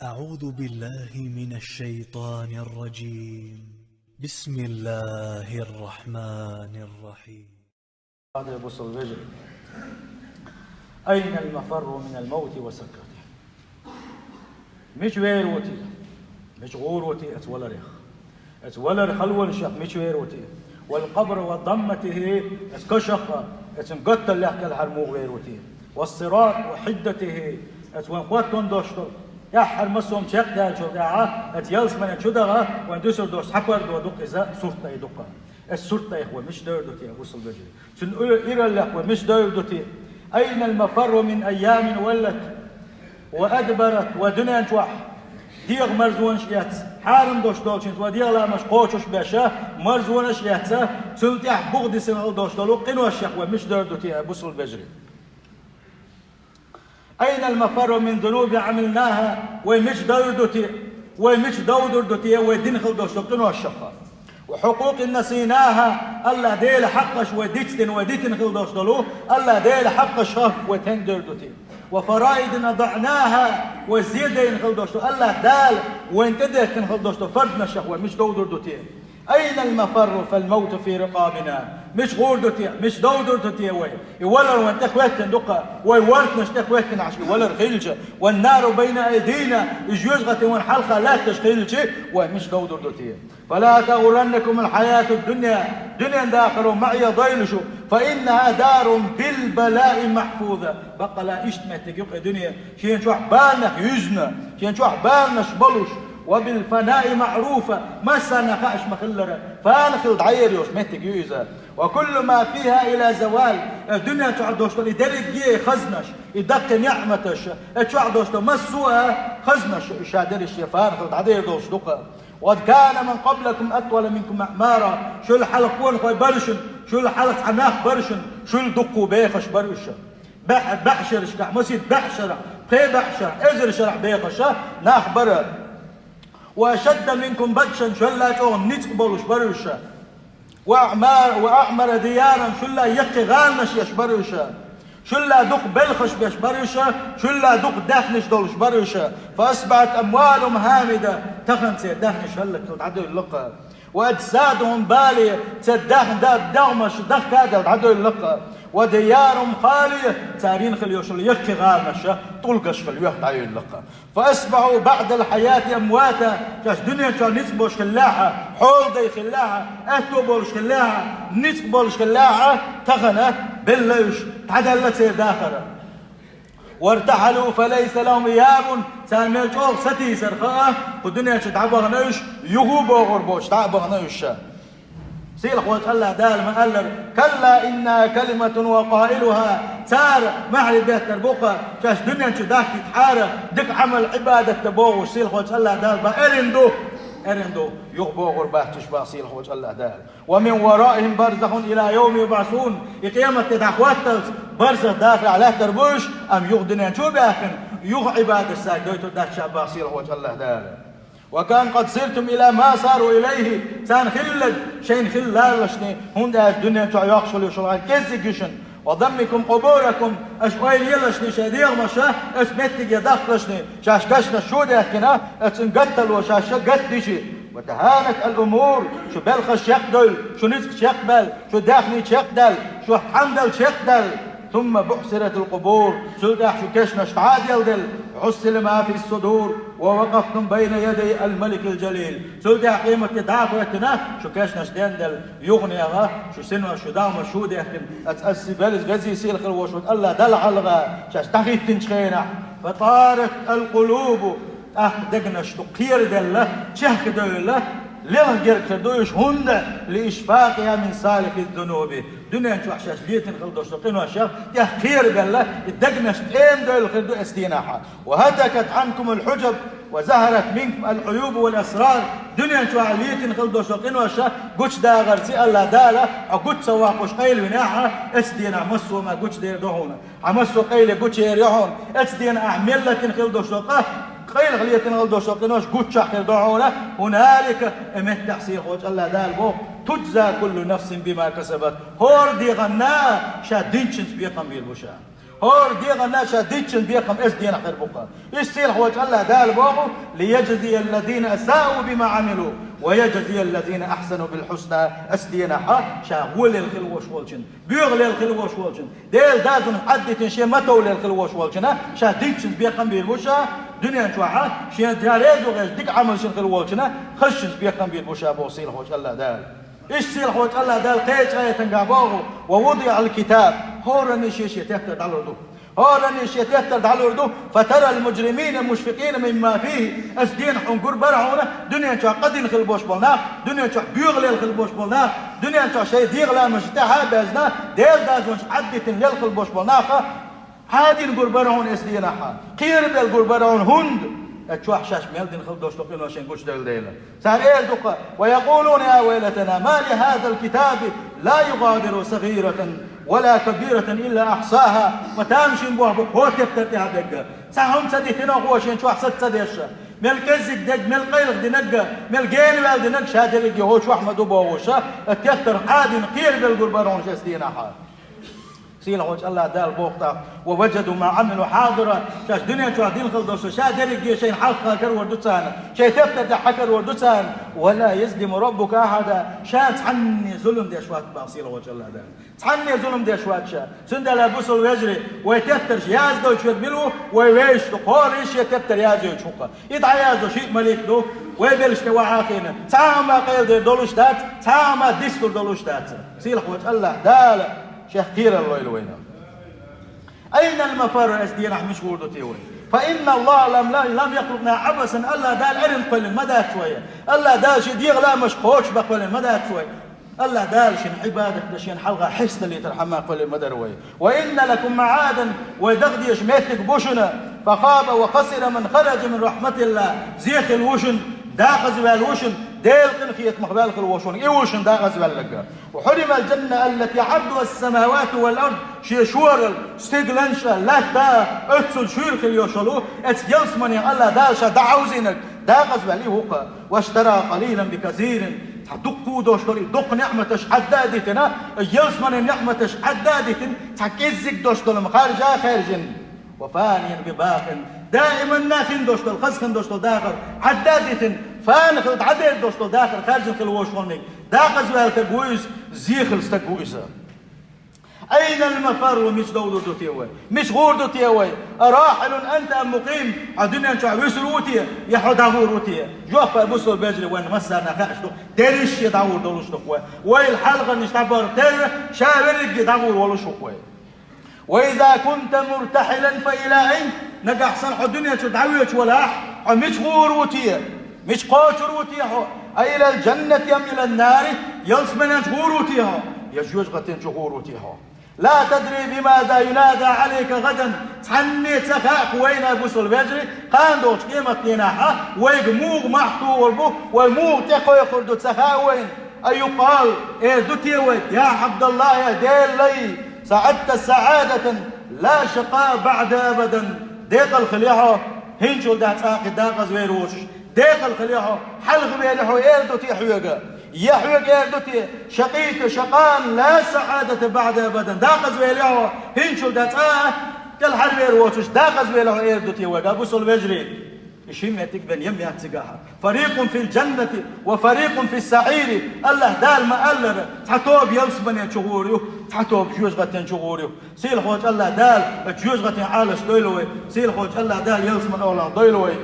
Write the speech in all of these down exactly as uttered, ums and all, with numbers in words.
أعوذ بالله من الشيطان الرجيم. بسم الله الرحمن الرحيم. Бусалба вежарий. أين المفر من الموت وسكرته؟ Мича вер ву те? Мича гӀур ву те оцу валарех? Оцу валар хала волуш мича вер ву те? والقبر وضمته, оцу кашах, оцу гаттал лаьхкал хьара муха вер ву те? والصراط وحدته, оцу вайн хӀоттон дош долу тӀаьххьара массо а чекхдаьллачул тӀаьхьа, оцу ялсаманин чу даха, вайн дуьсур дош цхьа пардо ду-кх иза, сурт тӀай ду-кх. Оцу сурт тӀайх вай мича девр ду те, бусалба вежарий? Цуьнан уьйр-, ираллех вай мича девр ду те? أين المفر من أيام ولت وأدبرت, вай дуьнен чохь дегӀан марзонаш эцна, хьарам долуш долчуьнца вай дегӀан лаамаш кхочуш а беш, марзонаш а эцна, цул тӀаьхьа буха дисина хила долуш долу къиношех вай мича девр ду те, бусалба вежарий? أين المفر من ذنوب عملناها, вай мича девр ду те? Вай мича девр ду те вай дина хила долуш долу къиношех? وحقوق نسيناها, АллахӀ Делан хьакъаш вай дицдина, вай дитина хила долуш долу, АллахӀ Делан хьакъашха вай стенга девр ду те? وفرائض أضعناها, вай зен дайна хила долуш долу, АллахӀ Дала вайна тӀедехкина хила долуш долу фарзанашех вай мича девр ду те? أين المفر فالموت في رقابنا, мича гӀур ду те, мича девр ду те вай? И валар вайн тӀе хӀоьттина ду-кх, вай вортанаш тӀе хӀоьттина Ӏаш и валар хилча, والنار بين أيدينا, и жоьжахати вайн хьалха лаьтташ хилча, вай мича девр ду те? فلا تغرنكم الحياة الدنيا, дуьненан дахаро ма Ӏедойла шу, فإنها دار بالبلاء محفوظة. Баккъала иштта меттиг ю-кх и дуьне, шен чохь баланех юьзна, шен чохь баланаш болуш, وبالفناء معروفة, массарна хууш ма-хиллара, фана хила дӀаер йолуш меттиг ю иза. وكل ما فيها إلى زوال, э, дуьнен чохь долуш долу и дерриге а хазнаш, и даккхий неӀматаш, э, чохь долуш долу массо а хазнаш, ша дерриш шен фана хила дӀадер долуш ду-кх. وقد كان من قبلكم أطول منكم أعمارا, шул хьалха къонахой бара шуна, шул хьалха цхьа нах бара шуна, шул дуккха бехаш бара уьш. БаьӀ-, баьӀ шерашкахь, масийтта баьӀ шарахь, пхи баьӀ шарахь, эзар шарахь бехаш нах бара. وأشد منكم بطشا, шулла чӀогӀа ницкъ болуш бара уьш. وأعمار-, وأعمر ديارا, шулла яккхий гӀаланаш еш бара уьш. Шулла дукха белхаш беш бара уьш, шулла дукха даьхнаш долуш бара уьш. فأصبحت أموالهم هامدة, тахана церан даьхнаш хӀаллакьхила дӀадевлла-кх. وأجسادهم بالية, церан даьхна да-, дегӀмаш дахкаделла дӀадевлла-кх. وديارهم خاوية, цара йина хила йолуш йолу яккхий гӀаланаш тӀулгаш хила йоьхна дӀайевлла-кх. فأصبحوا بعد الحياة أمواتا, шаьш дуьнен чохь ницкъ болуш хиллехь а, хьолдай хиллехь а, аьтто болуш хиллехь а, ницкъ болуш хиллехь а, тахана белла уьш, дӀадаьлла церан дахар. وارتحلوا فليس لهم إياب, царна мел чӀогӀа сатийсар хаьа, кху дуьнен чу дӀабахана уьш, юха а богӀур боцуш дӀа а бахана уьш. Сийлахьчу АллахӀ Дала ма-аллара: كلا إنها كلمة هو قائلها, цара маьхьарий беттар бу-кх, шаьш дуьнен чу дахкийтахьара, дика Ӏамал, Ӏибадат дан богӀуш, сийлахьчу АллахӀ Дала бах, эрна ду, эрна ду, юха богӀур бац уьш бах сийлахьчу АллахӀ Дала. ومن ورائهم برزخ إلى يوم يبعثون, и къематде дӀахӀотталц барзах дахарехь лаьттар бу уьш, амма юха дуьнен чу а баьхкина, юха Ӏибадат сага дойтур дац ша бах сийлахьчу АллахӀ Дала. وكأن قد صرتم إلى ما صاروا إليه, царна хилларг шайна хила ларалашний, хӀунда аьлча дуьнен чохь йоккхуш йолу шуна кӀеззиг ю шуна. وضمكم قبوركم, аша ойла елашний шайн дегӀамаш, оцу меттиге дахкалашний, шаьш кешнаш чу а даьхкина, оцу гаттало шаьш гатдичи. وتهانت الأمور, шу белхаш чекхдевлла, шу ницкъ чекхбаьлла, шу даьхний чекхдаьлла, шу хьандал чекхдаьлла. ثم بعثرت القبور, цул тӀаьхьа шу кешнаш дӀа а делла, وحصل ما في الصدور ووقفتم بين يدي الملك الجليل. Цул тӀаьхьа къематде дӀа а хӀоьттина, шу кешнаш денделла, юханехьа шу синош, шу дегӀамаш чу а даьхкина, аса, аса беллачу везий сийлахь хир волчу АллахӀ Далла хьалха шаьш дӀахӀиттинчу хенахь. فطارت القلوب, тӀаккха дегнаш ду кхераделла, чехкадевлла, лелха герга хир ду уьш, хӀунда, لإشفاقها من سالف الذنوب. Дуьнен чохь шаьш летина хила долуш долу къиношех тӀех кхерабелла, и дегнаш тӀемадевлла хир ду оцу дийнахьа. وهتكت عنكم الحجب وظهرت منكم العيوب والأسرار. Дуьнен чохь летина хила долуш долу къиноша гучудахарца АллахӀ Дала хьо гучу ца воккхуш къайлавинехь, оцу дийнахь массо а ма гучудер ду хьуна. Хьан массо а къайле гучуер ю хьуна, оцу дийнахь ахь мел летина хила долуш долу къа-, къайлаха летина хила долуш долу къинош гуччохь хир ду хьуна, هنالك, и меттехь сийлахьчу АллахӀ Дала боху, تجزى كل نفس بما كسبت, хӀора дегӀанна ша динчуьнца бекхам бийр бу ша. ХӀора дегӀана ша дийцачун бекхам эс денахь хир бу-кх. Иштта сийлахьчу АллахӀ Дала боху: «ليجزي الذين أساءوا بما عملوا ويجزي الذين أحسنوا بالحسنى», эс денахь ша гӀо лелла хила волуш волчун, боьха лелла хила волуш волчун, Делан дозанах Ӏаддитина шен ма товлла хила волуш волчунна ша дийцачунца бекхам бийр бу ша, дуьнен чохь шен Дела реза ву хезча дика Ӏамал шина хила волчунна хазачунца бекхам бийр бу ша боху сийлахьчу АллахӀ Дала. Иштта сийлахьчу АллахӀ Дала кхечу аятангахь боху: «ووضع الكتاب», хӀоранна шен-шен тептар дӀалур ду. ХӀоранна шен тептар дӀалур ду. «فترى المجرمين مشفقين مما فيه». Ас дена хьуна гур бара хьуна, дуьнен чохь къа дина хила болуш болу нах, дуьнен чохь боьха лелла хила болуш болу нах, дуьнен чохь шайн дегӀан ламазаш тӀаьхьа а баьзна, Делан дозанаш Ӏаддитина лелла хила болуш болу нах, Ӏадина гур бара хьуна эс денахь, кхерабелла гур бара хьуна, хӀунда? Ткъа чохь шаьш мел дина хила долуш долу къинош шайна гучудевлла дела. Цара эр ду-кх: «ويقولون يا ويلتنا ما لهذا الكتاب لا يغادر صغيرة ولا كبيرة إلا أحصاها». Ма тамашийна боху бу-кх хӀокху тептар тӀехь дерг. Цхьа хӀума ца дитина хӀокхо шен чохь саца ца деш. Мел кӀеззиг дерг, мел къайлаха динарг, мел гена ваьлла динарг ша дерриге хӀокху чохь ма ду бохуш, ткъа тептар Ӏадина кхерабелла гур бара хьуна эс денахь. Сийлахьчу АллахӀ Дала боху тӀаккха: «ووجدوا ما عملوا حاضرا». Шаьш дуьнен чохь дина хила долуш ша дерриге шайна хьалха карор ду царна, шайн тептар тӀехь хьакарор ду царна. «ولا يظلم ربك أحدا». Ша цхьанне зулам деш вац боху сийлахьчу АллахӀ Дала. Цхьанне зулам деш вац ша. Цундела, бусалба вежарий, вай тептарш яздойтуш верг мила ву, вай вешаш ду, хӀора шен тептар яздойтуш ву-кх. И дӀаязъеш шиъ малик ду, вай белшаш тӀе вахьа а хиъна, цхьа а хӀума къайладер долуш дац, цхьа а хӀума дицлур долуш дац. Сийлахьчу АллахӀ Дала шех кхерар лойла вайна. «أين المفر», эс денахь мича гӀур ду те вай? «فإن الله لم، لم يخلقنا عبثا», АллахӀ Дала Ӏерина кхоьллина ма дац вай. АллахӀ Дала шен дегӀан ламазаш кхочушбан кхоьллина ма дац вай. АллахӀ Дала шен Ӏибадат дан, шена хьалха хьесталийтар хьама кхоьллина ма дара вай. «وإن لكم معادا», вай даха дезаш меттиг бу шуна. «فخاب وخسر من خرج من رحمة الله». Зе хилла ву шуна, декъаза ваьлла ву шуна, Делан къинхетамах ваьлла хилла волуш верг, и ву шуна декъаза ваьлларг. «وحرم الجنة التي عرضها السماوات والأرض». Шен шоралла, стигланаш а, латта а оццул шуьйра хила йолуш йолу, оцу ялсамане АллахӀ Дала ша дӀахьовзийнарг, декъаза ваьлла и ву-кх. «واشترى قليلا بكثير». Цхьа дуккха долуш долу и дуккха неӀматаш Ӏадда а дитина, ялсаманин неӀматаш Ӏадда а дитина, цхьа кӀеззиг долуш долу-м харжа а хаьржина. «وفانيا بباق». Даиманна хин долуш долу, хаза хин долуш долу дахар Ӏадда а дитина, фана хила дӀадер долуш долу дахар хаьржина хила волуш волниг, декъаза ваьлла стаг ву иза, зе хилла стаг ву иза. «أين المفر», мича довлур ду те вай? Мича гӀур ду те вай? «أراحل أنت أم مقيم», хьо дуьнен чохь вуьсур ву те, я хьо дӀагӀур ву те? Жоп а, бусалба вежарий, вайна массарна хаьаш ду, дерриш а дӀагӀур долуш ду-кх вай. Вайл хьалхарнаш дӀабахар терра, ша верриге дӀагӀур волуш ву-кх вай. «وإذا كنت مرتحلا فإلى أين؟» Нагахь санна хьо дуьнен чу дӀавоьдуш валахь, хьо мича гӀур ву те? Мича кхочур ву те хьо? «أإلى الجنة أم إلى النار؟» Ялсаманен чу гӀур ву те хьо, я жоьжахатин чу гӀур ву те хьо? «لا تدري بماذا ينادى عليك غدا». Цхьанне ца хаьа-кх вайна, бусалба вежарий, кхана долчу къематан дийнахь вайга муха мохь тухур бу, вай муха тӀекхойкхур ду ца хаьа вайна. «أيقال», эр ду те вайга: «يا عبد الله», я Делан лай, «سعدت سعادة لا شقاء بعدها أبدا». Декъала хилла хьо, хӀинцачул тӀаьхьа цкъа а кхин декъаза вер воцуш, декъала хилла хьо, хьалха велла хьо, эр ду те хьоьга? Я хьоьга эр ду те: «شقيت شقاء لا سعادة بعدها أبدا»? Декъаза велла хьо, хӀинцачул тӀаьхьа цкъа а кӀелхьарвер воцуш, декъаза велла хьо, эр ду те вайга, бусалба вежарий? И ши меттиг бен ям яц цигахь. «فريق في الجنة وفريق في السعير». АллахӀ Дала ма-аллара, цхьа тоба ялсаманен чу гӀур ю, цхьа тоба жоьжахатин чу гӀур ю. Сийлахьчу АллахӀ Дала жоьжахатин Ӏалашо дойла вай, сийлахьчу АллахӀ Дала ялсаманин охӀлах дойла вай.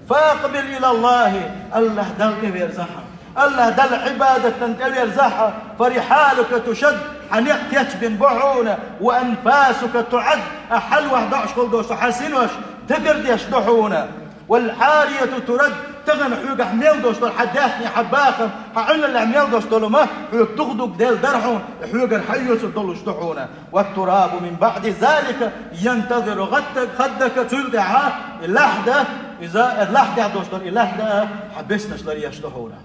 «فأقبل إلى الله», АллахӀ Далла тӀеверзахьа. АллахӀ Далла Ӏибадатан тӀеверзахьа, «فرحالك تشد», хьан некъ кечбина бу хьуна, «وأنفاسك تعد», ахь хьалавахь доӀуш хила долуш долу хьан синош дагардеш ду хьуна, «والعارية ترد», тахана хьоьгахь мел долуш долу хьан даьхни, хьан бахам, хьан Ӏуьналлехь мел долуш долу ма хьоьга тухуг делла дара хьуна, хьоьгара хьайоьцур долуш ду хьуна. «والتراب من بعد ذلك ينتضر خدك», цул тӀаьхьа и лахьда, иза, э, лахьдехь долуш долу и лахьда а хьан беснаш ларъеш ду хьуна.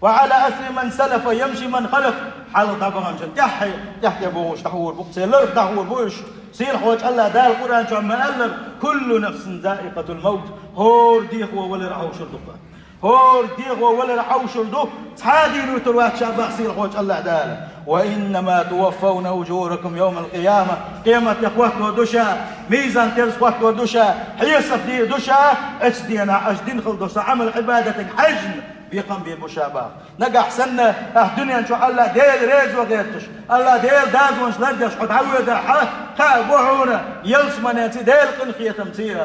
«وعلى أثر من سلف يمشي من خلف». Хьалха дӀабаханчун тӀаьххье, тӀаьххье бохуш дӀахьур бу, церан ларх дӀахьур бу уьш. Сийлахьчу АллахӀ Дала Къуръан чохь ма-аллара: «كل نفس ذائقة الموت». ХӀора дегӀо валар Ӏовшур ду-кх. ХӀора дегӀо валар Ӏовшур ду, цхьа а дийна вуьтур вац ша боху сийлахьчу АллахӀ Дала. وإنما توفون أجوركم يوم القيامة. Къематдийнахь хӀотто ду ша, мизан-тераз хӀотто ду ша, хьесап дийр ду ша, оцу дийнахь аша дина хила долу Ӏамал-Ӏибадатех хьаьжна, бекхам бийр бу ша боху. Нагахь санна ахь дуьнен чохь АллахӀ Дела резо гӀерташ, АллахӀ Дела дозанаш лардеш хьо дӀавоьдахь, кхаъ бу хьуна, ялсаманеций, Делан къинхетамций.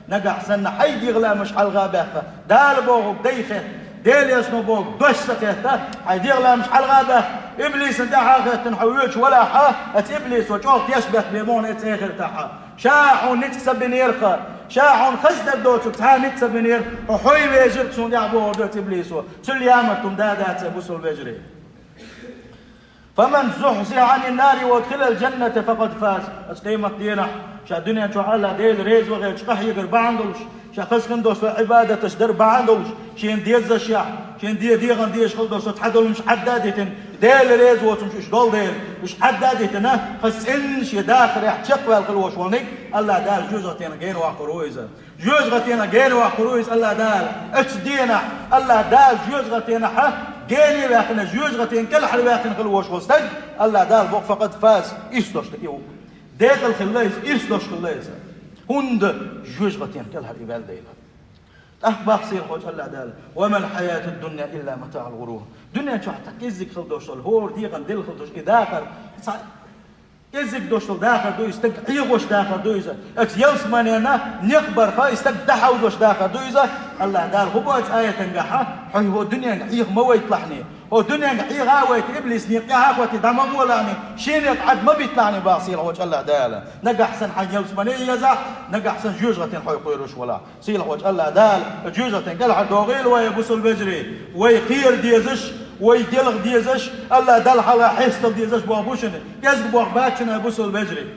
Нагахь санна хьайн дегӀан лаамаш хьалха а баьккхина, Дала бохург дай хетта, Делан Элчано бохург дош ца хетта, хьайн дегӀан лаамаш хьалха а баьккхина, иблисан тӀаьхьа а хеттина хьо воьдуш валахь, оцу иблисо чӀогӀа тешнабехк бийр бу хьуна оцу эхартахь. Ша хьуна ницкъ ца бинера, ша хьуна хаза дер доцург цхьа а ницкъ ца бинера, хьо хьо вежарг суна тӀехь бохург ду оцу иблисо. Цул ямарта хӀума дан дац, бусалба вежарий. فمن زحزح عن النار وأدخل الجنة فقد فاز. Оцу къематдийнахь ша дуьнен чохь АллахӀ Дела резо гӀерташ къахьегар бахьана долуш, ша хаза хин долуш Ӏибадаташ дар бахьана долуш, шена деззашехь, шена де-, дегӀан дезаш хила долуш цхьа долу хӀумнаш Ӏадда а дитина, Дела реза воцург уьш долу дела, уьш Ӏадда а дитина, хаза цӀена шен дахарехь чекхваьлла хила волуш волниг АллахӀ Дала жоьжахатина гена ваккхур ву иза. Жоьжахатина гена ваккхур ву иза АллахӀ Дала. Оцу дийнахь АллахӀ Дала жоьжахатинахь гена ваьккхина, жоьжахатин кӀелхьара ваьккхина хила волуш волу стаг, АллахӀ Дала боху, فقد فاز, ирс долуш стаг и ву. Декъала хилла иза, ирс долуш хилла иза. ХӀунда жоьжахатин кӀелхьара и ваьлла дела. ТӀаккха боху сийлахьчу АллахӀ Дала: وما الحياة الدنيا إلا متاع الغرور. Дуьнен чохь тхан кӀеззиг хила долуш долу, хӀора декъана делла хила долуш и дахар, цхьа кӀеззиг долуш долу дахар ду иза, стаг Ӏехош дахар ду иза. Оцу ялсаманена некъ барх и стаг дӀахьовзош дахар ду иза. АллахӀ Дала хӀун боху оцу аятангахь: хьо хӀокху дуьненга Ӏеха ма вайталахь, хӀокху дуьненга Ӏеха а вайта, иблис некъ тӀаьхьа а хӀоттий дӀа ма гӀолахь, шен некъ Ӏад ма биталахь, боху сийлахьчу АллахӀ Дала. Нагахь санна хьайн ялсамане а езахь, нагахь санна жоьжахатин хьо кхоьруш валахь. Сийлахьчу АллахӀ Дала жоьжахатин кӀелхьара дохийла вай, бусалба вежарий. Вай кхера дезаш, вай делха дезаш, АллахӀ Далла хьалха хьестал дезаш боху бу шуна, кӀезиг боху бац шуна, бусалба вежарий.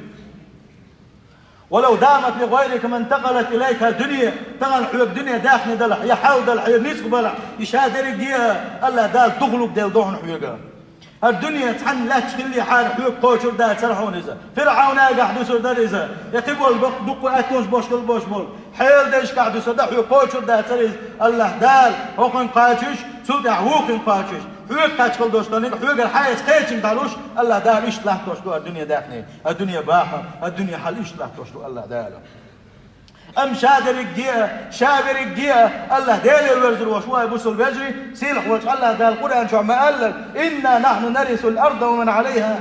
ولو دامت لغيرك ما انتقلت إليك. Дуьне, тахана хьоьга дуьне даьхни далахь, я хьал далахь, я ницкъ балахь, и ша дерриге а АллахӀ Дала духалург делла ду хьуна хьоьга. ХӀара дуьне цхьанна лаьтташ хиллехьара хьоьга кхочур дацара хьуна иза. ФирӀавна агахь дуьсур дара иза. Я кхиболу бакъ-, дуккха аьттонаш бошкал бош болу хьелан дайшкахь дуьсур дара, хьоьга кхочур дацара иза. АллахӀ Дала хӀокхуьнга кхачийча, цул тӀаьхьа вукхуьнга кхачийча, хьоьга кхачкал долуш долу, хьоьгара хьайца кхечуьнга дӀалуш, АллахӀ Дала иштта латтош ду хӀара дуьне даьхни, хӀара дуьне бахам, хӀара дуьне хьал иштта латтош ду АллахӀ Дала. Амма ша дерриге а, ша верриге а АллахӀ Деле верзар волуш ву, ай бусалба вежарий, сийлахьчу АллахӀ Дала Къуръан чохь ма-аллара: إنا نحن نرث الأرض ومن عليها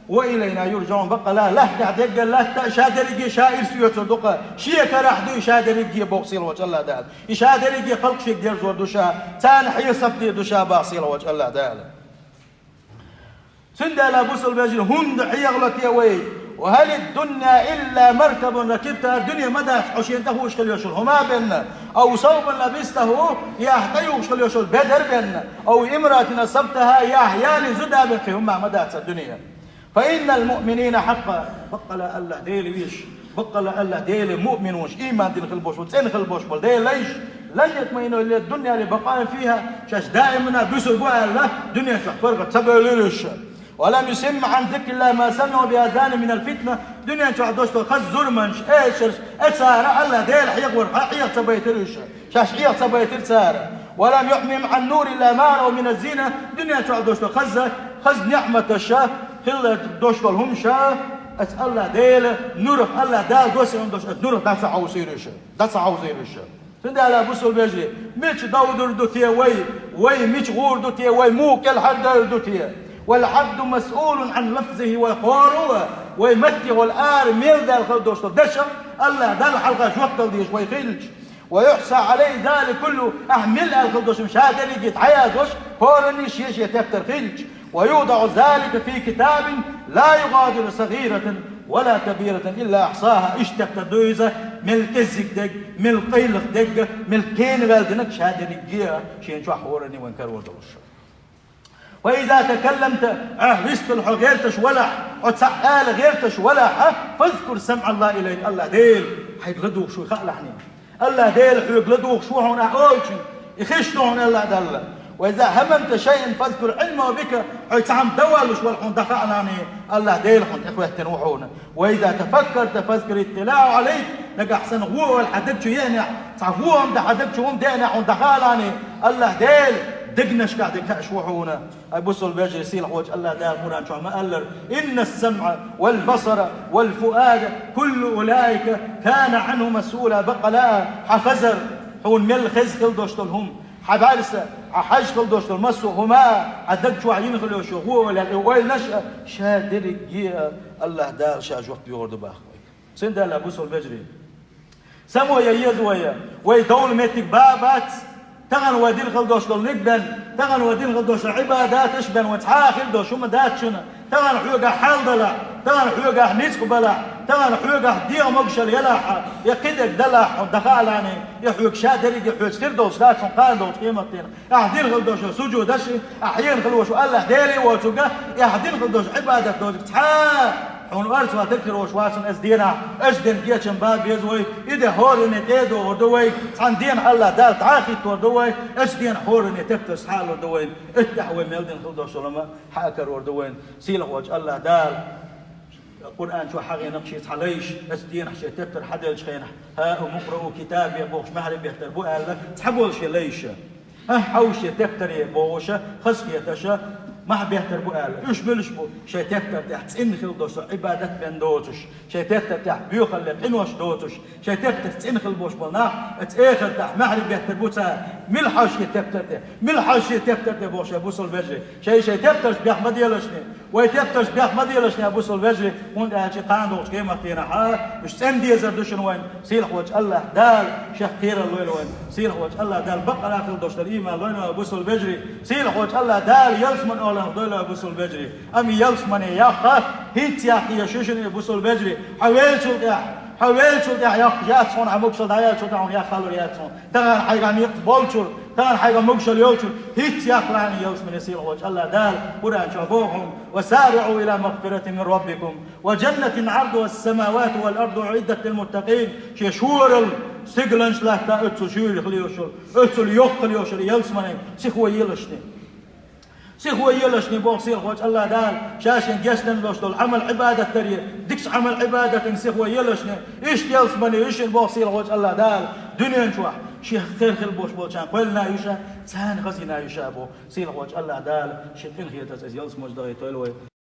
وإلينا يرجعون. Баккъала латта тӀехь дерг а латта а ша дерриге а ша ирс оьцур ду-кх, шен карахь ду и ша дерриге а, боху сийлахьчу АллахӀ Дала. И ша дерриге а халкъ шега дерзор ду ша, царна хьесап дийр ду ша, боху сийлахьчу АллахӀ Дала. Цундела, бусалба вежарий, хӀунда Ӏехало те вай? وهل الدنيا إلا مركب ركبته. ХӀара дуьне ма дац хьо шена тӀехуш хила йолуш йолу хӀума бен, أو ثوب لبسته, я хьо тӀеюхуш хила йолуш йолу бедар бен, أو امرأة أصبتها, я хьо ялийна зуда бен, кхин хӀума ма дац хӀара дуьне. فإن المؤمنين حقا. Баккъала АллахӀ Дела везаш, баккъала АллахӀ Дела муъминаш, ийман дина хила болуш болу, цӀена хила болуш болу Делан лайш, لن يطمئنوا إلى الدنيا لبقائهم فيها. Шаьш даимана буьсур бу аьлла, дуьнен чохь паргӀат ца бевлира уьш. ولم يسموا عن ذكر الله ما سمعوا بآذانهم من الفتنة. Дуьнен чохь долуш долу хаза зурманаш, эшарш, э, цара АллахӀ Дела хьехавар хьа Ӏеха ца байтира уьш. Шаьш Ӏеха ца байтира цара. ولم يعمهم عن نور الله ما رأوا من الزينة. Дуьнен чохь долуш долу хаза, хаза неӀматаш, хилла долуш долу хӀумаш, аса АллахӀ Дела нурах, АллахӀ Дала доссийна долуш аса нурах дӀа ца хьовсийра уьш, дӀа ца хьовзийра уьш. Цундела, бусалба вежарий, мича довдур ду те вай, вай мича гӀур ду те, вай муха кӀелхьардевр ду те? والعبد مسؤول عن لفظه. Вай хӀора а, вай меттехула ара мел даьлла хила долуш долу дашах АллахӀ Далла хьалха жоп дала дезаш вай хилча. ويحاسب عليه ذلك كله. Ахь мила аьлла хила долуш ша дерриге а дӀаяздеш, хӀоранна шен-шен тептар хилча. ويوضع ذلك في كتاب لا يغادر صغيرة ولا كبيرة إلا أحصاها. Иштта тептар ду иза, мел кӀеззиг дерг, мел къайлаха дерг, мел кена ваьлла дерг ша дерриге а шен чохь хӀоранна вайн карор долуш. وإذا تكلمت, ахь вистхила хьо гӀерташ валахь, хьо цхьаъ ала гӀерташ валахь, فاذكر سمع الله إليك. АллахӀ Дела хьайга ладугӀуш ву хаалахьний. АллахӀ Дела хьоьга ладугӀуш ву хьуна ахь олучун, и хиш ду хьуна АллахӀ Далла. وإذا هممت شيئا فاذكر علمه بك. Хьо цхьа хӀума дан воллуш валахь, хьуна дӀахаалахьний, АллахӀ Дела хьуна тӀехӀоьттина ву хьуна. وإذا تفكرت فاذكر اطلاعه عليك. Нагахь санна гӀо валахь хьан даг чу еанехь, цхьа гӀо хӀума дан хьан даг чу хӀума деанехь, хьуна дӀахаалахьний, АллахӀ Дела Дегнашкахь дерг хууш ву хьуна. Ай бусалба вежарий, сийлахьчу Аллах Дала Къуръан чохь ма-аллара: «إن السمع والبصر والفؤاد كل أولئك كان عنه مسؤولا». Бакъ ала, хьан хазар, хьуна мел хезна хила долуш долу хӀума, хьан бӀаьрса, хьан хьажа хила долуш долу массо а хӀума, хьан даг чохь йина хила йолуш йолу гӀо а, и ойланаш а, ша дерриге а Аллах Дала ша жоп йогӀур ду боху вайга. Цундела, бусалба вежарий, само ян еза вай, вай довла меттиг бан а бац, тахана вай дина хила долуш долу ниг бен, тахана вай дина хила долуш долу Ӏибадаташ бен вайн цхьа а хир долуш хӀума дац шуна. Тахана хьоьгахь хьал далахь, тахана хьоьгахь ницкъ балахь, тахана хьоьгахь дегӀан могушалла елахь, я кхидерг далахь хьуна даха а лаьний, я хьоьга ша дерриге а хьоьца хир долуш дац хьуна кхана долчу къематдийнахь. Ахь дина хила долуш долу сужудаш а, ахь хьехна хила волуш волу Аллах Дела а воцург а, и ахь дина хила долуш долу Ӏибадат доцург цхьа а хьуна орцахь тера хир волуш вац хьуна оцу денахь. Оцу ден кечам бан беза вай, и де хӀоранна тӀе а догӀур ду вай, цхьана денахь Аллах Дала дӀа а хӀиттор ду вай, оцу денахь хӀоранна тептарш схьа а лур ду вай, оцу тӀехь вай мел дина хила долуш долу хӀума схьа а карор ду вай. Сийлахьчу Аллах Дала Къуръан чохь хьахийна шен цхьа лайш, оцу денахь шен тептар схьаделлачу хенахь: «هاؤم اقرءوا كتابيه», бохуш, маьхьарий беттар бу аьлла, цхьаболу шен лайш. «Ахь, хьовса шен тептаре», бохуш, хазахеташ, маьхьарий беттар бу аьлла. Уьш муьлш бу? Шайн тептар тӀехь цӀена хила долуш долу Ӏибадат бен доцуш, шайн тептар тӀехь боьхалле къинош доцуш, шайн тептарш цӀена хила болуш болу нах, оцу эхартахь маьхьарий беттар бу цара. Мила хьовса шен тептар тӀе? Мила хьовса шен тептар тӀе, боху шайн бусалба вежарий? Шайн, шайн тептарш бех ма делаш шуна. Вай тептарш бех ма делаш шуна, бусалба вежарий, хӀунда аьлча кхана долчу къематдийнахь уьш цӀена дезар ду шуна вайн. Сийлахьчу Аллах Дала шех кхерар лойла вайн. Сийлахьчу Аллах Дала бакъ а хила долуш долу ийман лойла вайн, бусалба вежарий. Сийлахьчу Аллах Дала ялсаманин охӀланах дойла вайн, бусалба вежарий. Амма ялсамане яккха, хӀинцца яккха еза шу шуна, бусалба вежарий. Хьо веллачул тӀаьхьа, хьо веллачул тӀаьхьа яккха яц хьуна, хьан могушалла дӀаяьллачул тӀаьхьа хьуна яккха хилур яц хьуна. Тахана хьайгахь некъ болчуьра, тахана хьайгахь могушалла йолчуьра, хӀинцца яккха лаьий ялсамане. Сийлахьчу Аллах Дала Къуръан чохь боху хьуна: «وسارعوا إلى مغفرة من ربكم وجنة عرضها السماوات والأرض أعدت للمتقين». Шен шоралла стигланаш латта оццул шуьйра хила йолуш йолу, оццул йоккха хила йолуш йолу ялсамане сихо елаш шуна. Сихо елаш шуна, боху сийлахьчу Аллах Дала, ша шен гечдан долуш долу Ӏамал-Ӏибадат даре, дикачу Ӏамал-Ӏибадатан сихо елаш шуна. Иштта ялсамане ю шуна, боху сийлахьчу Аллах Дала, дуьнен чохь шех хер хила болуш болчарна кхоьллина ю ша, царна хазийна ю ша, боху сийлахьчу Аллах Дала. Шен къинхетамца иза ялсамане дахийтойла вай.